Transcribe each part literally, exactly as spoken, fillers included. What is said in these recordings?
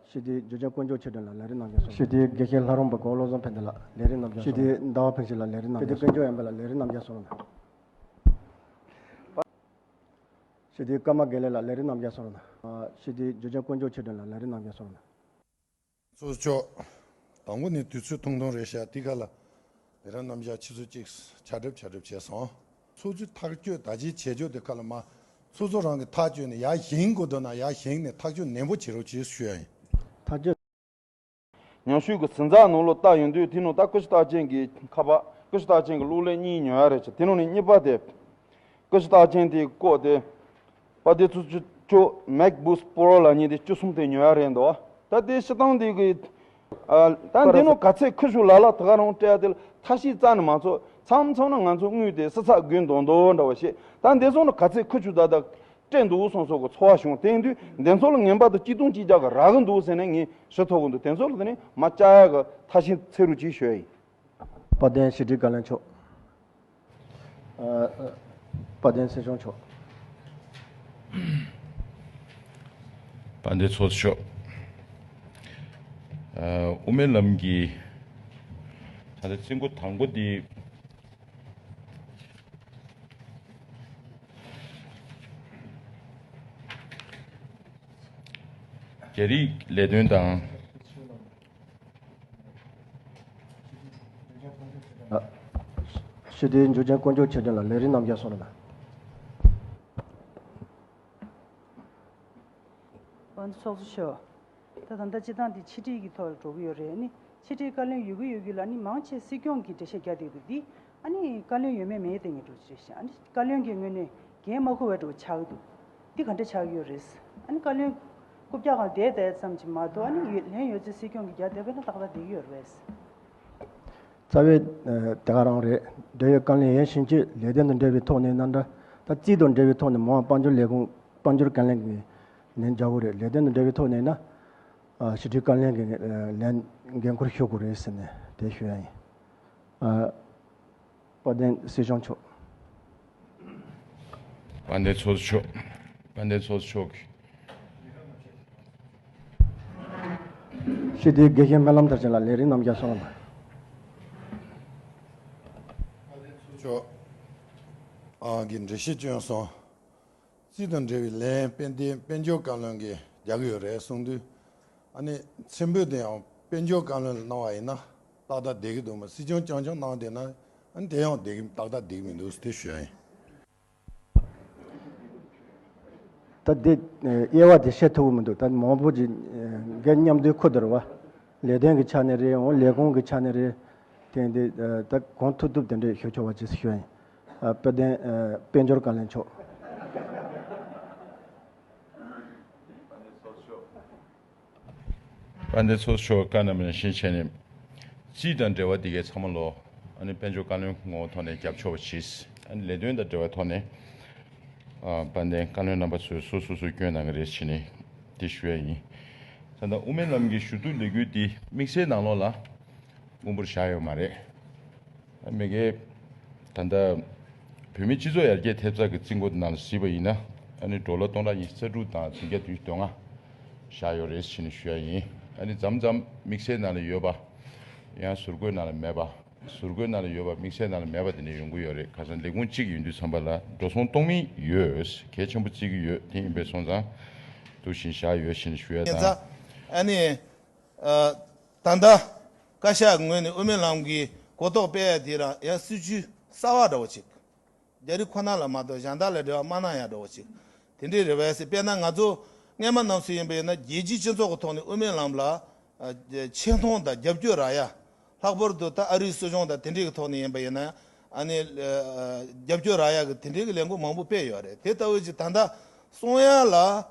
ཞི་བདེའི་འཇུ་ཆེན་དཀོན་མཆོག་ཆོས་སྒྲོན་ལགས་ལས་རིམ་རྣམ་རྒྱལ་སོང་། ཞི་བདེའི་དགེ་བཤེས་ལྷ་རམས་པ་གོ་བློ་བཟང་ཕན་བདེ་ལགས་ལས་རིམ་རྣམ་རྒྱལ་སོང་། ཞི་བདེའི་ཟླ་བ་ཕན་ཆེ་ལགས་ལས་རིམ་རྣམ་རྒྱལ་སོང་། ཞི་བདེའི་དཔལ་འབྱོར་ཡན་པ་ལགས་ལས་རིམ་རྣམ་རྒྱལ་སོང་། ཞི་བདེའི་ཀརྨ་དགེ་ལེགས་ལགས་ལས་རིམ་རྣམ་རྒྱལ་སོང་། ཞི་བདེའི་འཇུ་ཆེན་དཀོན་མཆོག་ཆོས་སྒྲོན་ལགས་ལས་རིམ་རྣམ་རྒྱལ་སོང་། ཚོགས་གཙོ་མཆོག་དང་པོ་ནས་དུས་ཚོད་ཐུང་ཐུང་རེད་ཤག་དེ་ག་ལ་ལས་རིམ་རྣམ་གཞག་ཆུ་ཚོད་གཅིག་ཆ་འགྲིབ་ཆ་འགྲིབ་བྱས་སོང་། ཚོགས་གཙོས་ཐག་གཅོད་ད་ཅིའི་བྱེད་ཕྱོགས་དེ་ག་ལ་མ། ཚོགས་གཙོ་རང་གི་ཐག་གཅོད་ནས་ཡར་བཞེངས་དགོས་འདུག་ན་ཡར་བཞེངས་ནས་ཐག་གཅོད་ནན་པོ་བྱེད་རོགས་གྱིས་ཞུ་ཡ་ཡིན། ཐག་གཅོད། ཉམས་ཞིབ་ཀྱི་ཟིན་ཚགས་ནང་ལོགས་བལྟ་ཡོང་དུས་དེ་ནང་ད་ཀུ་ཤུ་རྟགས་ཅན་གྱི་ཁ་པར་ཀུ་ཤུ་རྟགས་ཅན་གྱི་གློག་ཀླད་གཉིས་ཉོ་ཡ་རེད་ཅེས་དེ་ནང་ནས་གཉིས་པ་དེ། ཀུ་ཤུ་རྟགས་ཅན་དེ་བཀོག་སྟེ། དཔལ་ལྡན་ཚོགས་གཙོ་མཆོག་MacBook Pro་ལབ་མཁན་དེ་བཅུ་གསུམ་དེ་ཉོ་ཡ་རེད་འདུག་ད་དེ་སྤྱིར་བཏང་དེ་གི། ཨ། ད་འདི་ནང་ག་ཚད་ཁུ་བྱུག་ལ་ལ་ད་ག་རང་སྤྲད་དེ་ལ་ཐ་ཤི་རྩ་ནས་མ་ཚོགས། མཚམས་མཚམས་ན་ང་ཚོ་དངུལ་དེ་སི་ཚགས་དགོས་མདོག་མདོག་འདྲ་བ་ཞིག་ད་འདི་ཚོ་ནང་ག་ཚད་ཁུ་བྱུག་ད་ད་སྤྲད་འདུག་སོང་སོགས་ཀྱི་ཚོར་བ་བྱུང་། དེ་ཡིན་དུས་འདི་ཚོ་ལ་ངན་པ་དང་གཅིག་སྟོང་གཅིག་བརྒྱ་གི་རག་གི་འདུག་ཟེར་ནས་ངས་ཞུ་ཐུབ་ཀྱི་འདུག་དེ་ཚོ་ལ་དེ་ནས་མ་བཅག་ཡ་གི་ཐ་ཤི་འཚོལ་རོགས་གྱིས་ཞུ་ཡ་ཡིན། དཔལ་ལྡན་ཕྱི་དྲིལ་བཀའ་བློན་མཆོག་ཨ། དཔལ་ལྡན་སྲིད་སྐྱོང་མཆོག་དཔལ་ལྡན་ཚོགས་གཙོ་མཆོག་ཨ། དབུ་མའི་ལམ་གྱི་ད་ལྟ་རྩིས་འགོ་དང་པོ་འདི་རྒྱ་རིགས་ལས་དོན་དང་། ཞི་བདེའི་འཇུ་ཆེན་དཀོན་མཆོག་ཆོས་སྒྲོན་ལགས་ལས་རིམ་རྣམ་རྒྱལ་སོང་ལ། དབང་ཚོགས་གཙོ་མཆོག་ད་ད་ལྟ་སྤྱི་བཏང་འདི་ཕྱི་དྲིལ་གྱི་ཐོག་ལ་འགྲོ་གི་ཡོད་རེད། ཨ་ནི་ཕྱི་དྲིལ་བཀའ་བློན་ཡོད་ཀྱི་ཡོད་ཀྱི་ལ་ཨ་ནི་མང་ཆེ་སྲིད་སྐྱོང་གི་འགྲེལ་བཤད་རྒྱག་བསྡད་འདུག་འདི་ཨ་ནི་བཀའ་བློན་ཡོད་མེད་མེད་དེ་ངས་འགྲོ་གི་རེད་ཤག་ཨ་ནི་བཀའ་བློན་གྱི་ངོས་ནས་འགན་མ་འཁུར་བའི་འགྲོ་ཆགས་ཀྱི་འདུག་འདི་ག་འདྲ་ཆགས་ཀྱི་ཡོད་རེད། ཨ་ནི་བཀའ་བློན་རྐུབ་བཀྱག་སྒང་བསྡད་བསྡད་ཙམ་གྱིས་མ་གཏོགས་ཨ་ནི་ཡོད་ལན་ཡོད་ཚད་སྲིད་སྐྱོང་གིས་རྒྱག་བསྡད་པས་ན་ཏག་ཏག་བསྡད་ཀྱི་ཡོད་རེད། རྩ་བའི་ཨ་དེ་ག་རང་རེད། འབྲེལ་ཡོད་བཀའ་བློན་ཡན་ཞིང་ཆེད་ལས་དོན་དང་འབྲེལ་བའི་ཐོག་ནས་ན་འདྲ། ད་རྩིས་དང་འབྲེལ་བའི་ཐོག་ནས་མ་དཔལ་འབྱོར་ལས་ཁུངས་དཔལ་འབྱོར་བཀའ་བློན་གྱིས་ལན་རྒྱག་དགོས་རེད། ལས་དོན་དང་འབྲེལ་བའི་ཐོག་ནས་ན་ཨ་ཕྱི་དྲིལ་བཀའ་བློན་གྱིས་ཨ་ལན་འགན་འཁུར་ཞུ་དགོས་རེད་ཟེར་ནས་དེ་ཞུ་ཡ་ཡིན། ཨ་དཔལ་ལྡན་སྲིད་སྐྱོང་མཆོག་དཔལ་ལྡན་ཚོགས་གཙོ་མཆོག་དཔལ་ལྡན་ཚོགས་གཙོ་མཆོག་གིས། ཞི་བདེའི་དགེ་བཤེས་སྨོན་ལམ་མཐར་ཕྱིན་ལགས་ལས་རིམ་རྣམ་རྒྱལ་སོང་ལ། ཚོགས་གཙོ་མཆོག་ཨ་གིས་འགྲེལ་བཤད་བསྐྱོན་སོང་། རྩིས་དང་འབྲེལ་བའི་ལན་དཔལ་ལྡན་དཔལ་འབྱོར་བཀའ་བློན་གྱིས་རྒྱག་གི་ཡོད་རེད་གསུངས་དུས། ཨ་ནི་མཚན་འབོད་དེ་ཡང་དཔལ་འབྱོར་བཀའ་བློན་ལ་གནང་བ་ཡིན་ན་ཏག་ཏག་བསྡད་ཀྱི་འདུག་མ། སྲིད་སྐྱོང་རྐྱང་རྐྱང་གནང་བསྡད་ན་ཨ་ནི་དེ་ཡང་བསྡད་ཀྱི་ཏག་ཏག་བསྡད་ཀྱི་མི་འདུག་དེ་ཞུ་ཡ་ཡིན། ད་འདི་དབྱེ་བ་དེ་བཤད་ཐུབ་ཀྱི་མི་འདུག་ད་མང་པོ་ཅིག་འགན་མཉམ་དུ་འཁུར་བསྡད་རེད་བ། ལས་དོན་གྱི་ཆ་ནས་རེད། འོང་ལས་ཁུངས་ཀྱི་ཆ་ནས་རེད། དེ་འདི་ད་གང་ཐུབ་ཐུབ་དེ་འདྲས་ཞུ་ཆོག་པ་ཅིག་ཞུ་ཡ་ཡིན། ཨ་དཔལ་ལྡན་ཨ་དཔལ་འབྱོར་བཀའ་བློན་མཆོག་དཔལ་ལྡན་ཚོགས་གཙོ་མཆོག་བཀའ་གནང་བ་ནང་བཞིན་བྱས་ནས། རྩིས་དང་འབྲེལ་བ་འདི་གའི་ཚང་མ་ལོ། ཨ་ནི་དཔལ་འབྱོར་བཀའ་བློན་ངོ་བོ་ཐོག་ནས་རྒྱབ་ཆོག་པ་གྱིས། ཨ་ནི་ལས་དོན་དང་འབྲེལ་བའི་ཐོག་ནས། ཨ་དཔལ་ལྡན་བཀའ་བློན་རྣམ་པ་ཚོས་སོ་སོ་སོ་སྐྱོན་གནང་གི་རེད་བྱས་ནས་དེ་ཞུ་ཡ་ཡིན། ད་ལྟ་དབུ་མའི་ལམ་གྱི་ཞུ་གཏུག་ལས་འགུལ་འདི་དམིགས་བསལ་ནང་ལོགས་ལ། དབུ་འབུར་བཞག་ཡོད་མ་རེད། མི་སྒེར། ད་ལྟ། བོད་མིའི་སྤྱི་ཚོགས་ཡར་རྒྱས་ཐེབས་རྩ་གི་རྩིས་འགོ་དེ་ནང་ལ་གཟིགས་པ་ཡིན་ན། ཨ་ནི་ཌོ་ལར་སྟོང་ཕྲག་ཉི་ཤུ་རྩ་དྲུག་དང་བདུན་བརྒྱ་བདུན་ཅུ་དོན་ལྔ། བཞག་ཡོད་རེད་ཟེར་ནས་ཞུ་ཡ་ཡིན། ཨ་ནི་མཚམས་མཚམས་དམིགས་བསལ་ནང་ལ་ཡོད་པ། ཡང་ཟུར་བཀོད་ནང་ལ་མེད་པ། ཟུར་བཀོད་ནང་ལ་ཡོད་པ་དམིགས་བསལ་ནང་ལ་མེད་པ་དེ་འདྲ་ཡོང་གི་ཡོད་རེད། ཁ་སང་ལས་ཁུངས་གཅིག་ཡིན་དུས་ཙམ་པ་ལ་འགྲོ་སོང་གཏོང་མིན་ཡོད། གལ་ཆེན་པོ་བརྩི་གི་ཡོད། དེ་ཡིན་པས་སོང་ཙང་། འདུག་བཞིན་བཞག་ཡོད་ཟེར་ནས་ཞུ་ཡ་དང་། ཨ་ནི། ཨ། ད་ལྟ་བཀའ་ཤག་ངོས་ནས་དབུ་མའི་ལམ་གྱི་གོ་རྟོགས་སྤེལ་ཡ་དེ་རང་ཡང་སྲིད་བྱུས་གསར་བ་འདྲ་བོ་ཅིག་རྒྱ་རིགས་ཁོ་ན་ལ་མ་གཏོགས་གཞན་དག་ལ་འབྲེལ་བ་མ་གནང་ཡ་འདྲ་བོ་ཅིག་དེ་འདྲའི་རེ་བ་ཡོད་སྲིད། དཔེར་ན་ང་ཚོ་སྔས་མ་ནམ་སུ་ཡིན་པ་ཡིན་ན་རྒྱལ་སྤྱིའི་སྤྱི་ཚོགས་ཀྱི་ཐོག་ནས་དབུ་མའི་ལམ་ལ་ཨ་ཆེ་མཐོང་དང་རྒྱབ་སྐྱོར་རག་ཡ། ལྷག་པར་དུ་ད་ཨ་རིའི་སྲིད་གཞུང་དང་དེ་འདྲའི་གི་ཐོག་ནས་ཡིན་པ་ཡིན་ན་ཨ་ནི་ཨ་རྒྱབ་སྐྱོར་རག་ཡ་གི་དེ་འདྲའི་གི་ལས་འགུལ་མང་པོ་སྤེལ་ཡོད་རེད། དེ་ལྟ་བུ་ཅིག་ད་ལྟ་གསུང་ཡ་ལ།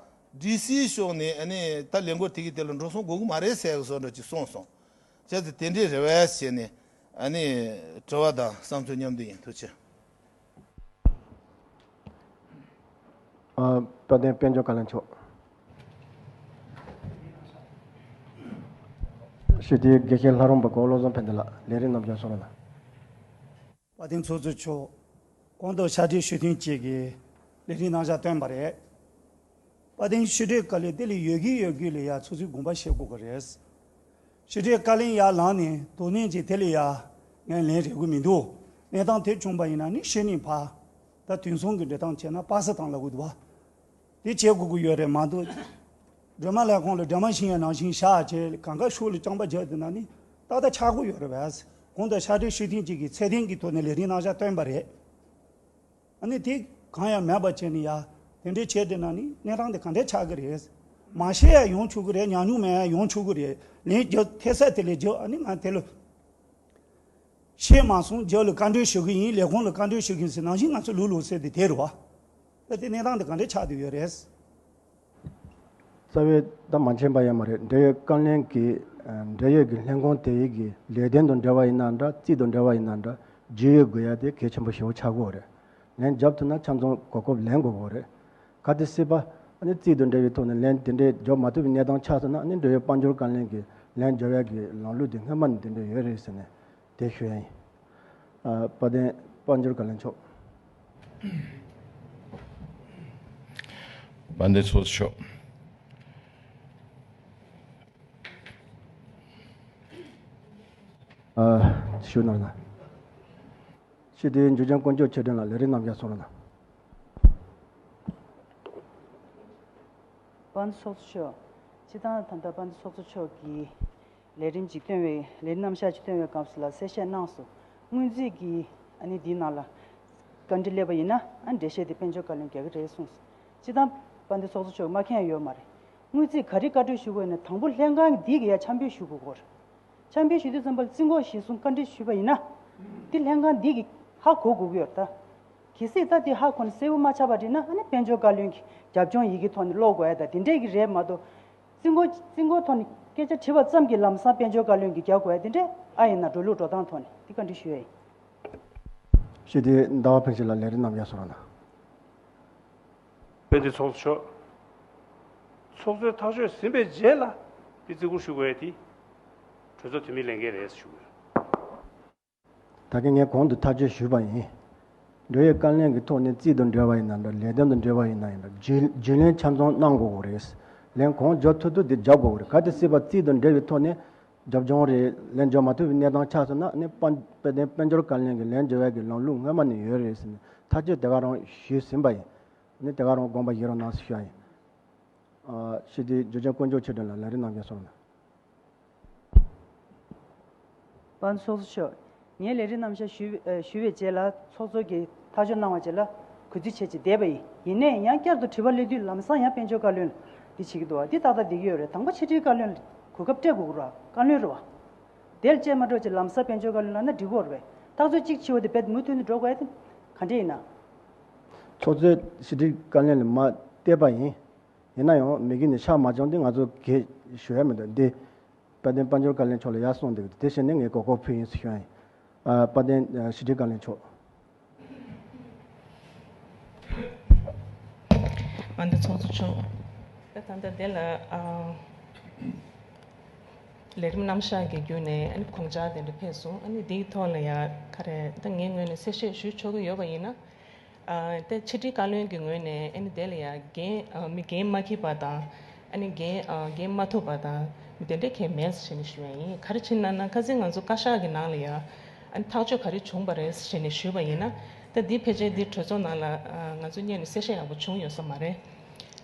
ཌི་སི་ཕྱོགས་ནས་ཨ་ནི་ད་ལས་འགུལ་དེ་གི་དེ་ལ་འགྲོ་སོང་དགོས་ཀྱི་མ་རེད་ཟེར་གི་བཟོ་འདྲ་ཅིག་གསུངས་སོང་། བྱས་ཙང་དེ་འདྲའི་རེ་བ་བྱས་ནས་ཨ་ནི་དྲི་བ་དང་བསམ་ཚུལ་མཉམ་དུ་ཡིན། ཐུགས་རྗེ་ཆེ། ཨ་དཔལ་ལྡན་དཔལ་འབྱོར་བཀའ་བློན་མཆོག་ཞི་བདེའི་དགེ་བཤེས་ལྷ་རམས་པ་གོང་བློ་བཟང་ཕན་བདེ་ལགས་ལས་རིམ་རྣམ་རྒྱལ་སོང་ལ། དཔལ་ལྡན་ཚོགས་གཙོ་མཆོག་གོང་དུ་ཕྱག་བྲིས་ཞུ་མཁན་བཅས་ཀྱིས་ལས་རིམ་རྣམ་གཞག་བཏོན་པ་རེད། དཔལ་ལྡན་ཕྱི་དྲིལ་བཀའ་བློན་དེ་ལས་ཡོད་རྒྱུ་ཡོད་རྒྱུ་ལས་ཡ་ཚུགས་ཚུགས་དགོངས་པ་བཞེས་དགོས་ཀྱི་རེད། ཕྱི་དྲིལ་བཀའ་བློན་ཡར་ལངས་ནས་དོ་ནན་གྱིས་དེ་ལས་ཡ་ངས་ལན་རེག་གི་མི་འདུག་གནས་སྟངས་དེ་བྱུང་པ་ཡིན་ན་ནི་གཞི་ནས་ཕར་ད་དེང་སང་གི་འབྲི་སྟངས་བྱས་ན་པ་སེ་བཏང་ལབ་དགོས་འདུག་བ། དེ་བྱེད་དགོས་ཀྱི་ཡོད་རེད་མ་གཏོགས། སྒྲོལ་མ་ལས་ཁུངས་ལ་སྒྲོལ་མ་ཤིང་ཡ་ནང་བཞིན་བཞག་བྱས་གང་ག་ཤོག་ལ་རྐྱང་པ་རྒྱག་དེ་ན་ནི་ཏག་ཏག་ཆགས་ཀྱི་ཡོད་རེད་བས། གོང་དུ་ཕྱག་སྦྲེལ་ཞུ་མཁན་གཅིག་གིས་ཚད་ལྡན་གྱི་ཐོག་ནས་ལས་རིམ་གནང་བཞག་བཏོན་པ་རེད། ཨ་ནི་དེ་གང་ཡང་མེད་པ་བྱས་ནས་ཡ་དེ་འདྲའི་བྱས་བསྡད་ན་ནི་གནས་སྟངས་དེ་ག་འདྲས་ཆགས་ཀྱི་རེད། མ་བཤད་ཡ་ཡོང་ཆོག་གི་རེད། ཉམས་མྱོང་མེད་ཡ་ཡོང་ཆོག་གི་རེད། ལན་རྒྱག་ཐེབས་ས་དེ་ལས་རྒྱག་ཨ་ནི་ང་དེ་ལ་བཤད་མ་སོང་རྒྱག་ལ་བཀའ་འདྲི་ཞུ་གི་ཡིན། ལས་ཁུངས་ལ་བཀའ་འདྲི་ཞུ་གི་ཡིན་ཟེར་ནང་བཞིན་ང་ཚོ་ལུགས་ལུགས་ཟེར་དེ་དེ་རེད་བ། ད་དེ་གནས་སྟངས་དེ་ག་འདྲས་ཆགས་བསྡད་ཡོད་རེད། རྩ་བའི་ད་མ་མཁྱེན་པ་ཡོད་མ་རེད། འབྲེལ་ཡོད་བཀའ་བློན་གྱིས་ཨ་འབྲེལ་ཡོད་ཀྱི་ལྷན་ཁང་དེ་ཡི་གི་ལས་དོན་དང་འབྲེལ་བ་ཡིན་ན་འདྲ་རྩིས་དང་འབྲེལ་བ་ཡིན་ན་འདྲ་ཇུས་ཡོད་དགོས་ཡ་དེ་གལ་ཆེན་པོ་ཞེ་པོ་ཆགས་ཀྱི་ཡོད་རེད། ལན་རྒྱབ་ཐུབ་ན་ཆ་ཚང་གོ་སྐབས་ལེན་དགོས་ཀྱི་ཡོད་རེད། གལ་ཏེ་སྲིད་པ་ཨ་ནི་རྩིས་དང་འབྲེལ་བའི་ཐོག་ནས་ལན་དེ་འདྲའི་རྒྱབ་མ་ཐུབ་པའི་གནས་སྟངས་ཆགས་སོང་ན་ཨ་ནི་འབྲེལ་ཡོད་དཔལ་འབྱོར་བཀའ་བློན་གྱིས་ལན་རྒྱབ་ཡ་གི་ལམ་ལུགས་དེ་སྔོན་མ་ནས་དེ་འདྲ་ཡོད་རེད་ཟེར་ནས་དེ་ཞུ་ཡ་ཡིན། ཨ་དཔལ་ལྡན་དཔལ་འབྱོར་བཀའ་བློན་མཆོག་དཔལ་ལྡན་ཚོགས་གཙོ་མཆོག་ཨ་ཞུ་གནང་ན། སྤྱི་བདེའི་འཇུ་ཆེན་དཀོན་མཆོག་ཆོས་སྒྲོན་ལགས་ལས་རིམ་རྣམ་གཞག་གསུང་རོགས་གནང་། དཔལ་ལྡན་ཚོགས་གཙོ་མཆོག་སྤྱི་བཏང་ད་ལྟ་དཔལ་ལྡན་ཚོགས་གཙོ་མཆོག་གིས་ལས་རིམ་ཅིག་སྟོན་པའི་ལས་རིམ་རྣམ་གཞག་ཅིག་སྟོན་པའི་སྐབས་སུ་ལ་གསལ་བཤད་གནང་སོང་། སྔོན་རྩིས་ཀྱི་ཨ་ནི་འདིའི་ནང་ལ་བཀའ་འདྲི་སླེབས་པ་ཡིན་ན་ཨ་ནི་འགྲེལ་བཤད་དེ་དཔལ་འབྱོར་བཀའ་བློན་རྒྱག་གི་རེད་གསུངས་སོང་། སྤྱི་བཏང་དཔལ་ལྡན་ཚོགས་གཙོ་མཆོག་མ་མཁྱེན་ཡོད་མ་རེད། སྔོན་རྩིས་ག་རེ་བཀའ་འཁྲོལ་ཞུ་དགོས་ན་དང་པོ་ལྷན་ཁང་འདི་གི་ཡ་འཆམ་འབུལ་ཞུ་དགོས་སྐོར། འཆམ་འབུལ་ཞུ་དུས་ཙམ་པ་ལ་རྩིས་འགོ་གཞིར་བཟུང་བཀའ་འདྲི་ཞུས་པ་ཡིན་ན། འདི་ལྷན་ཁང་འདི་གི་ཧ་གོ་དགོས་ཀྱི་ཡོད་ད། གལ་སྲིད་ད་འདི་ཧ་གོ་ནས་གསལ་པོ་མ་ཆགས་པ་རེད་ན་ཨ་ནི་དཔལ་འབྱོར་བཀའ་བློན་གྱི་རྒྱབ་ལྗོངས་ཡི་གེ་ཐོག་ནས་ཀློག་དགོས་ཡ་ད་དེ་འདྲས་ཀྱི་རེད་མ་གཏོགས། རྩིས་འགོ་རྩིས་འགོ་ཐོག་ནས་སྐད་ཆ་དྲིས་པ་ཙམ་གྱིས་ལམ་སང་དཔལ་འབྱོར་བཀའ་བློན་གྱི་རྒྱག་དགོས་ཡ་དེ་འདྲས་ཨ་ཡིན་ན་འགྲོ་ལུགས་འགྲོ་སྟངས་ཐོག་ནས་འདི་བཀའ་འདྲི་ཞུ་ཡ་ཡིན། ཞུ་དེ་ཟླ་བ་ཕན་ཆད་ལ་ལས་རིམ་རྣམ་གཞག་གསུང་རོགས་གནང་། དཔལ་ལྡན་ཚོགས་གཙོ་མཆོག་ཚོགས་གཙོས་ཐག་གཅོད་ཟིན་པའི་རྗེས་ལ་དེ་བརྩི་བཀུར་ཞུ་དགོས་ཡ་དེ་གྲོས་ཚོགས་འཐུས་མིའི་ལས་འགན་རེད་ཞུ་དགོས། ད་གིན་ངས་གོང་དུ་ཐག་གཅོད་ཞུས་པ་ཡིན། འབྲེལ་ཡོད་བཀའ་བློན་གྱི་ཐོག་ནས་རྩིས་དང་འབྲེལ་བ་ཡིན་ན་འདྲ་ལས་དོན་དང་འབྲེལ་བ་ཡིན་ན་ཡིན་འདྲ་རྒྱུས་རྒྱུས་ལོན་ཆ་ཚང་གནང་དགོས་ཀྱི་རེད། ལན་གང་འཇོག་ཐུབ་ཐུབ་དེ་རྒྱབ་དགོས་ཀྱི་རེད། གལ་ཏེ་སྲིད་པ་རྩིས་དང་འབྲེལ་བའི་ཐོག་ནས་རྒྱབ་ལྗོངས་རེད་ལན་འཇོག་མ་ཐུབ་པའི་གནས་སྟངས་ཆགས་སོང་ན་ནི་དཔལ་དཔལ་ལྡན་དཔལ་འབྱོར་བཀའ་བློན་གྱི་ལན་འཇོག་ཡག་གི་ལམ་ལུགས་སྔོན་མ་ནས་ཡོད་རེད་ཟེར་ནས་ཐག་གཅོད་དེ་ག་རང་ཞུས་ཟིན་པ་ཡིན། ནི་དེ་ག་རང་དགོངས་པ་བཞེས་རོགས་གནང་ཞུ་ཡ་ཡིན། ཨ་ཞི་བདེའི་འཇུ་ཆེན་དཀོན་མཆོག་ཆོས་སྒྲོན་ལགས་ལས་རིམ་རྣམ་གཞག་གསུང་རོགས་གནང་། དཔལ་ཚོགས་གཙོ་མཆོག་ངས་ལས་རིམ་རྣམ་གཞག་ཞུས་ཨ་ཞུས་པའི་རྗེས་ལ་ཚོགས་གཙོ་གིས་ཐག་གཅོད་གནང་བ་རྗེས་ལ་གུས་བརྩི་བྱས་ཀྱི་བསྡད་པ་ཡིན། ཡིན་ནའི་ཡང་བསྐྱར་དུ་དྲི་བ་སླེབས་དུས་ལམ་སང་ཡང་དཔལ་འབྱོར་བཀའ་བློན་ལ་འདི་བྱེད་ཀྱི་འདུག་བ། འདི་ཏག་ཏག་བསྡད་ཀྱི་ཡོད་རེད། དང་པོ་ཕྱི་དྲིལ་བཀའ་བློན་ལ་གོ་སྐབས་སྤྲད་དགོས་ཀྱི་རེད་བ། བཀའ་བློན་རེད་བ། དེ་ལ་བཅད་མ་འགྲོ་ཅིག་ལམ་སང་དཔལ་འབྱོར་བཀའ་བློན་ལབ་ན་འགྲིག་གི་རེད་བས། ཐག་གཅོད་གཅིག་བྱས་པ་དེ་རྦད་མུ་མཐུད་ནས་འགྲོ་དགོས་ཡ་དེ་ག་འདྲས་ཡིན་ན། ཚོགས་གཙོས་ཕྱི་དྲིལ་བཀའ་བློན་ལ་མར་བལྟས་པ་ཡིན། ཡིན་ན་ཡང་མི་གི་ནས་ཤག་མ་བྱུང་དུས་ང་ཚོ་གས་ཞུ་ཡ་མི་འདུག་འདི་དཔལ་ལྡན་དཔལ་འབྱོར་བཀའ་བློན་མཆོག་ལ་ཡར་གསུངས་འདུག་དེ་བྱས་ནས་ངས་གོ་སྐབས་ཕུལ་ཡིན་ཟེར་ཞུ་ཡ་ཡིན། ཨ་དཔལ་ལྡན་ཨ་ཕྱི་དྲིལ་བཀའ་བློན་མཆོག་དཔལ་ལྡན་ཚོགས་གཙོ་མཆོག་ད་ད་ལྟ་དེ་ལ་ཨ་ལས་རིམ་རྣམ་གཞག་གི་བརྒྱུད་ནས་ཨ་ནི་དགོངས་འཆར་དེ་འདྲ་ཕེབས་སོང་། ཨ་ནི་འདིའི་ཐོག་ལ་ཡ་ག་རེ་ད་ངའི་ངོས་ནས་གསལ་བཤད་ཞུ་ཆོག་གི་ཡོད་པ་ཡིན་ན། ཨ་ད་ཕྱི་དྲིལ་བཀའ་བློན་གྱི་ངོས་ནས་ཨ་ནི་དེ་ལ་ཡ་འགན་ཨ་མི་འགན་མ་འཁྱེར་པ་དང་ཨ་ནི་འགན་ཨ་འགན་མ་ཐོབ་པ་དང་མི་དེ་འདྲ་གང་མེད་ཟེར་ནས་ཞུ་ཡ་ཡིན། ག་རེ་བྱས་ན་ན་ཁ་སང་ང་ཚོ་བཀའ་ཤག་གི་ནང་ལ་ཡ་ཨ་ནི་ཐག་གཅོད་ག་རེ་བྱུང་བ་རེད་ཟེར་ནས་ཞུས་པ་ཡིན་ན། ད་འདི་ཕལ་ཆེར་འདི་གྲོས་ཚོགས་ནང་ལ་ཨ་ང་ཚོ་སྔོན་ནས་གསལ་བཤད་ཡག་པོ་བྱུང་ཡོད་ས་མ་རེད།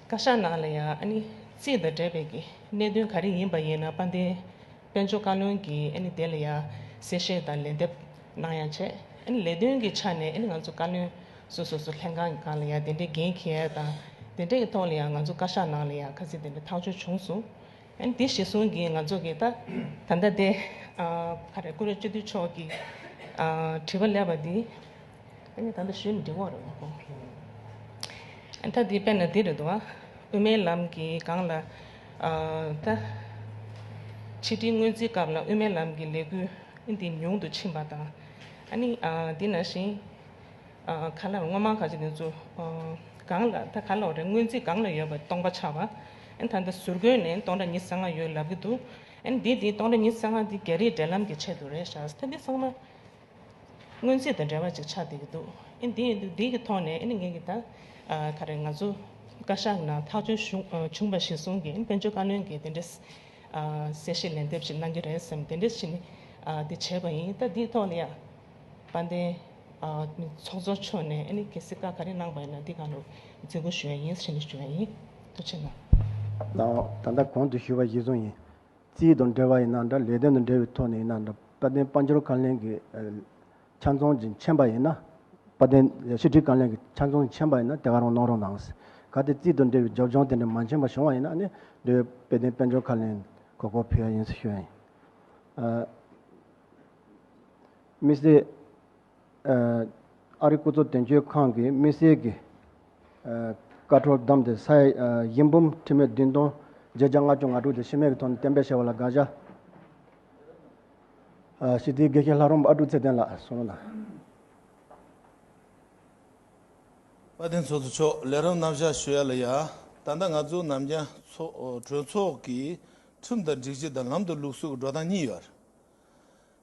བཀའ་ཤག་ནང་ལ་ཡ་ཨ་ནི་རྩིས་དང་འབྲེལ་བའི་གི་གནད་དོན་ག་རེ་ཡིན་པ་ཡིན་ན་དཔལ་ལྡན་དཔལ་འབྱོར་བཀའ་བློན་གྱིས་ཨ་ནི་དེ་ལ་ཡ་གསལ་བཤད་དང་ལན་འདེབས་གནང་ཡ་བྱས། ཨ་ནི་ལས་དོན་གྱི་ཆ་ནས་ཨ་ནི་ང་ཚོ་བཀའ་བློན་སོ་སོ་སོ་ལྷན་ཁང་གི་སྒང་ལ་ཡ་དེ་འདྲའི་འགན་འཁྱེར་ཡ་དང་དེ་འདྲའི་གི་ཐོག་ལ་ཡ་ང་ཚོ་བཀའ་ཤག་ནང་ལ་ཡ་ཁ་སང་དེ་འདྲ་ཐག་གཅོད་བྱུང་སོང་། ཨ་ནི་དེ་གཞིར་བཟུང་གིས་ང་ཚོ་གིས་ད་ད་ལྟ་དེ་ཨ་ག་རེ་སྐུ་ངོ་སྤྱི་འཐུས་མཆོག་གིས་ཨ་དྲི་བ་སླེབས་པ་འདི། ཨ་ནི་ད་ལྟ་ཞུས་ནས་འགྲིག་གི་རེད་བ་ཁོ། ཨ་ད་འདི་དཔེར་ན་འདི་རེད་འདུག་བ། དབུ་མའི་ལམ་གྱི་སྒང་ལ་ཨ་ད་ཕྱི་དྲིལ་སྔོན་རྩིས་སྐབས་ལ་དབུ་མའི་ལམ་གྱི་ལས་འགུལ་འདི་ཉུང་དུ་ཕྱིན་པ་དང་། ཨ་ནི་ཨ་འདི་ནང་བཞིན་ཨ་ག་ལ་སྔོན་མ་ག་ཅིག་འདི་ཚོ་ཨ་སྒང་ལ་ད་ག་ལ་རེད། སྔོན་རྩིས་སྒང་ལ་ཡོད་པ་སྟོང་པ་ཆགས་པ། ཨ་ནི་ད་ལྟ་ཟུར་བཀོད་ནས་སྟོང་ཕྲག་ཉི་ཤུ་རྩ་ལྔ་ཡོད་ལབ་ཀྱི་འདུག་ཨ་ནི་འདི་འདི་སྟོང་ཕྲག་ཉི་ཤུ་རྩ་ལྔ་འདི་རྒྱ་རིགས་འབྲེལ་ལམ་གྱི་ཆེད་དུ་རེད་ཤག་ད་འདི་ཚང་མ། སྔོན་རྩིས་དང་འབྲེལ་བ་ཅིག་ཆགས་བསྡད་ཀྱི་འདུག་ཨེ་འདི་ཡིན་དུས་འདི་གི་ཐོག་ནས་ཨེ་ནི་ངེད་ཀྱི་ད་ཨ་ག་རེ་ང་ཚོ་ བཀའ་ཤག་ནང་ཐག་གཅོད་བྱུང་ཨ་བྱུང་བ་གཞིར་བཟུང་གིས་དཔལ་འབྱོར་བཀའ་བློན་གྱིས་དེ་འདྲའི་ཨ་གསལ་བཤད་ལན་འདེབས་ཤིག་གནང་གི་རེད་བསམ་དེ་འདྲ་ཞིག་ནི་ཨ་དེ་བྱས་པ་ཡིན། ད་འདིའི་ཐོག་ལ་ཡ་དཔལ་ལྡན་ཨ་ཚོགས་གཙོ་མཆོག་ནས་ཨ་ནི་གལ་སྲིད་བཀའ་ག་རེ་གནང་པ་ཡིན་ན་འདི་ག་ལ་འཛུལ་ཞུགས་ཞུ་ཡ་ཡིན་ཞེས་ནས་ཞུ་ཡ་ཡིན། ཐུགས་རྗེ་གནང་། ལགས་ད་ལྟ་གོང་དུ་ཞུས་པ་གཞིར་བཟུང་ཡིན། རྩིས་དང་འབྲེལ་བ་ཡིན་ན་འདྲ་ལས་དོན་དང་འབྲེལ་བའི་ཐོག་ནས་ཡིན་ན་འདྲ་དཔལ་ལྡན་དཔལ་འབྱོར་བཀའ་བློན་གྱི་ཆ་ཚང་ཅིག་མཁྱེན་པ་ཡིན་ན། དཔལ་ལྡན་ཕྱི་དྲིལ་བཀའ་བློན་གྱི་ཆ་ཚང་མཁྱེན་པ་ཡིན་ན་དེ་ག་རང་གནང་རོགས་གནང་། གལ་ཏེ་རྩིས་དང་འབྲེལ་བའི་རྒྱབ་ལྗོངས་དེ་འདྲ་མ་མཁྱེན་པ་བྱུང་བ་ཡིན་ན་ཨ་ནི་འདི་དཔལ་ལྡན་དཔལ་འབྱོར་བཀའ་བློན་གོ་སྐབས་ཕུལ་ཡ་ཡིན་ཟེར་ཞུ་ཡ་ཡིན། ཨ་དམིགས་བསལ་ཨ་རིའི་སྐུ་ཚབ་དོན་གཅོད་ཁང་གི་དམིགས་བསལ་གྱི་ཨ་བཀའ་འཁྲོལ་བདམས་ཏེ་ས་ཡ་ཨ་བཞི་འབུམ་ཁྲི་མེད་བདུན་སྟོང་བརྒྱད་བརྒྱ་ལྔ་བཅུ་ང་དྲུག་དེ་ཤི་རྨས་ཀྱི་ཐོག་ནས་གཏན་འབེབས་བྱས་པ་ལ་དགག་བྱ། ཨ་སྤྱི་འཐུས་དགེ་བཤེས་ལྷ་རམས་པ་ཨ་ཀྲུག་ཚེ་བརྟན་ལགས་གསུང་རོགས་གནང་། དཔལ་ལྡན་ཚོགས་གཙོ་མཆོག་ལས་རིམ་རྣམ་གཞག་ཞུ་ཡ་ལ་ཡ། ད་ལྟ་ང་ཚོ་ནམ་རྒྱུན་ཚོགས་གྲོས་ཚོགས་ཀྱི་ཁྲིམས་དང་སྒྲིག་གཞི་དང་ལམ་དང་ལུགས་སྲོལ་གྱི་འགྲོ་སྟངས་གཉིས་ཡོད་རེད།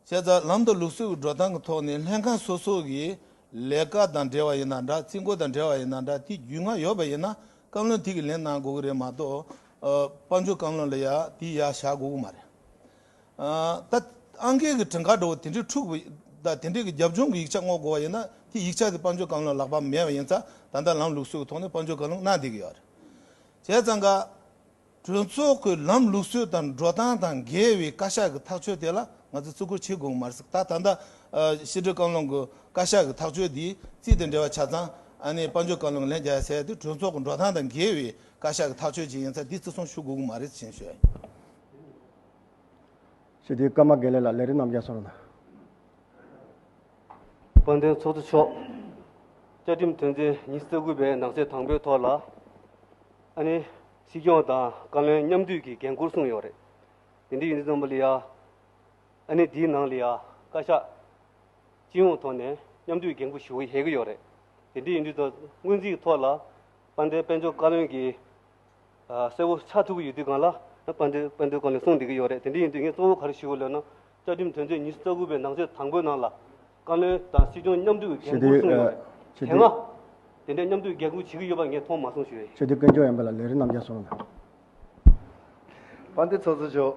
བྱས་ཙང་ལམ་དང་ལུགས་སྲོལ་གྱི་འགྲོ་སྟངས་ཀྱི་ཐོག་ནས་ལྷན་ཁང་སོ་སོ་གི་ལས་ཀ་དང་འབྲེལ་བ་ཡིན་ན་འདྲ་རྩིས་འགོ་དང་འབྲེལ་བ་ཡིན་ན་འདྲ་དེ་རྒྱུས་མངའ་ཡོད་པ་ཡིན་ན་བཀའ་བློན་དེ་གིས་ལན་གནང་དགོས་ཀྱི་རེད་མ་གཏོགས་ཨ་དཔལ་འབྱོར་བཀའ་བློན་ལ་ཡ་དེ་ཡ་བཞག་དགོས་ཀྱི་མ་རེད། ཨ་ད་ཨང་ཀི་གི་གྲངས་ཀ་འདྲ་བོ་དེ་འདྲའི་འཁྲུག་པ་ད་དེ་འདྲའི་གི་རྒྱབ་ལྗོངས་ཀྱི་ཡིག་ཆ་སྔོག་དགོས་པ་ཡིན་ན་དེ་ཡིག་ཆ་དེ་དཔལ་འབྱོར་བཀའ་བློན་ལག་པ་མེད་པ་ཡིན་ཙང་ད་ལྟ་ལམ་ལུགས་སྲོལ་གྱི་ཐོག་ནས་དཔལ་འབྱོར་བཀའ་བློན་གནང་བསྡད་ཀྱི་ཡོད་རེད། བྱས་ཙང་ཀ་གྲོས་ཚོགས་ཀྱི་ལམ་ལུགས་སྲོལ་དང་འགྲོ་སྟངས་དང་འགལ་བའི་བཀའ་ཤག་གི་ཐག་གཅོད་དེ་ལ་ང་ཚོས་བརྩི་བཀུར་བྱེད་དགོས་ཀྱི་མ་རེད་ཟེར། ད་ད་ལྟ་ཕྱི་དྲིལ་བཀའ་བློན་གྱི་བཀའ་ཤག་གི་ཐག་གཅོད་དེ་རྩིས་དང་འབྲེལ་བ་ཆ་ཚང་ཨ་ནི་དཔལ་འབྱོར་བཀའ་བློན་གྱི་ལན་རྒྱག་ཡ་ཟེར་ཡ་དེ་གྲོས་ཚོགས་ཀྱི་འགྲོ་སྟངས་དང་འགལ་བའི་བཀའ་ཤག་གི་ཐག་གཅོད་ཅིག་ཡིན་ཙང་དེ་བརྩི་སྲུང་ཞུ་དགོས་ཀྱི་མ་རེད་ཅེས་ཞུ་ཡ་ཡིན། སྤྱི་འཐུས་ཀརྨ་དགེ་ལེགས་ལགས་ལས་རིམ་རྣམ་གཞག་གསུང་རོགས་གནང་། དཔལ་ལྡན་ཚོགས་གཙོ་མཆོག་བཅའ་ཁྲིམས་དོན་ཚན་ཉི་ཤུ་རྩ་དགུ་པའི་ནང་གསེས་དང་པོའི་ཐོག་ལ་ཨ་ནི་སྲིད་སྐྱོང་དང་བཀའ་བློན་མཉམ་འདུས་ཀྱི་འགན་འཁུར་གསུངས་ཡོད་རེད། དེ་འདྲ་ཡིན་དུས་ཙམ་པ་ལ་ཡ་ཨ་ནི་དེའི་ནང་ལ་ཡ་བཀའ་ཤག་སྤྱི་ཡོངས་ཐོག་ནས་མཉམ་འདུས་འགན་འཁུར་ཞུ་གི་ཡོད་རེད། དེ་འདྲ་ཡིན་དུས་ད་སྔོན་རྩིས་ཐོག་ལ་དཔལ་ལྡན་དཔལ་འབྱོར་བཀའ་བློན་གྱིས་ཨ་གསལ་བོ་ཆགས་ཐུབ་ཀྱི་ཡོད་དུས་སྒང་ལ་ཨ་དཔལ་ལྡན་དཔལ་ལྡན་བཀའ་བློན་གསུངས་བསྡད་ཀྱི་ཡོད་རེད། དེ་འདྲ་ཡིན་དུས་ངས་གཙོ་བོ་ག་རེ་ཞུ་དགོས་ལབ་ན་བཅའ་ཁྲིམས་དོན་ཚན་ཉི་ཤུ་རྩ་དགུ་པའི་ནང་གསེས་དང་པོའི་ནང་ལ་བཀའ་བློན་དང་སྲིད་སྐྱོང་མཉམ་འདུས་ཀྱི་འགན་འཁུར་གསུངས་ཡོད་རེད། དེ་སྔ་དེ་འདྲའི་མཉམ་འདུས་འགན་འཁུར་བྱེད་ཀྱི་ཡོད་པ་ངས་མཐོང་མ་སོང་ཞུ་ཡ་ཡིན། སྤྱི་འཐུས་དཀོན་མཆོག་ཡན་པ་ལགས་ལས་རིམ་རྣམ་གཞག་གསུང་རོགས་གནང་། དཔལ་ལྡན་ཚོགས་གཙོ་མཆོག་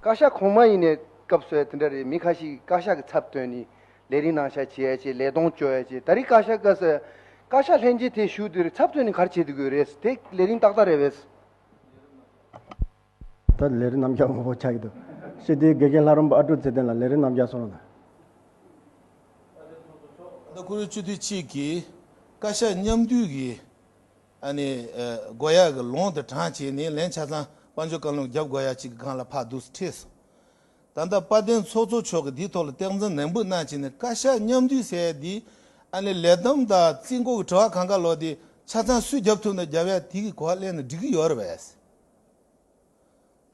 བཀའ་ཤག་གོང་མ་ཡིན་ནའི་སྐབས་སུ་དེ་འདྲ་རེད། མི་ཁ་ཤས་ཀྱིས་བཀའ་ཤག་གི་ཚབ་བཏོན་ནས་ལས་རིམ་ནང་བཞག་བྱེད་ཡ་བྱེད་ལས་གཏོང་བཅོ་ཡ་བྱེད། ད་རེས་བཀའ་ཤག་སྐབས་སུ་བཀའ་ཤག་ལྷན་རྒྱས་དེ་ཞུགས་དུས་རེད་ཚབ་བཏོན་ནས་ག་རེ་བྱེད་དགོས་རེད། དེ་ལས་རིམ་ཏག་ཏག་རེད་པས། ད་ལས་རིམ་རྣམ་གཞག་མང་པོ་ཆགས་ཀྱི་འདུག་སྤྱི་འཐུས་དགེ་བཤེས་ལྷ་རམས་པ་ཨ་ཀྲུག་ཚེ་བརྟན་ལགས་ལས་རིམ་རྣམ་གཞག་གསུང་རོགས་གནང་། ད་ཁོ་རང་སྤྱི་འཐུས་གཅིག་གིས་བཀའ་ཤག་མཉམ་འདུས་ཀྱི་ཨ་ནི་ཨ་དགོས་ཡག་གི་ལུང་དེ་དྲངས་བྱས་ནས་ལན་ཆ་ཚང་དཔལ་འབྱོར་བཀའ་བློན་རྒྱབ་དགོས་ཡག་ཅིག་གི་སྒང་ལ་ཕར་འདུག་སེ་ཁྲིད་སོང་། ད་ལྟ་དཔལ་ལྡན་ཚོགས་གཙོ་མཆོག་གིས་འདིའི་ཐོག་ལ་སྟངས་འཛིན་ནན་པོ་གནང་བྱས་ནས་བཀའ་ཤག་མཉམ་འདུས་ཟེར་ཡ་འདི་ཨ་ནི་ལས་བསྡོམས་དང་རྩིས་འགོ་གི་དྲི་བ་གང་ག་ལོག་དེ་ཆ་ཚང་སུས་རྒྱབ་ཐུབ་ན་རྒྱབ་ཡ་དེ་གི་གོ་བ་ལེན་ན་འགྲིག་གི་ཡོད་རེད་པས།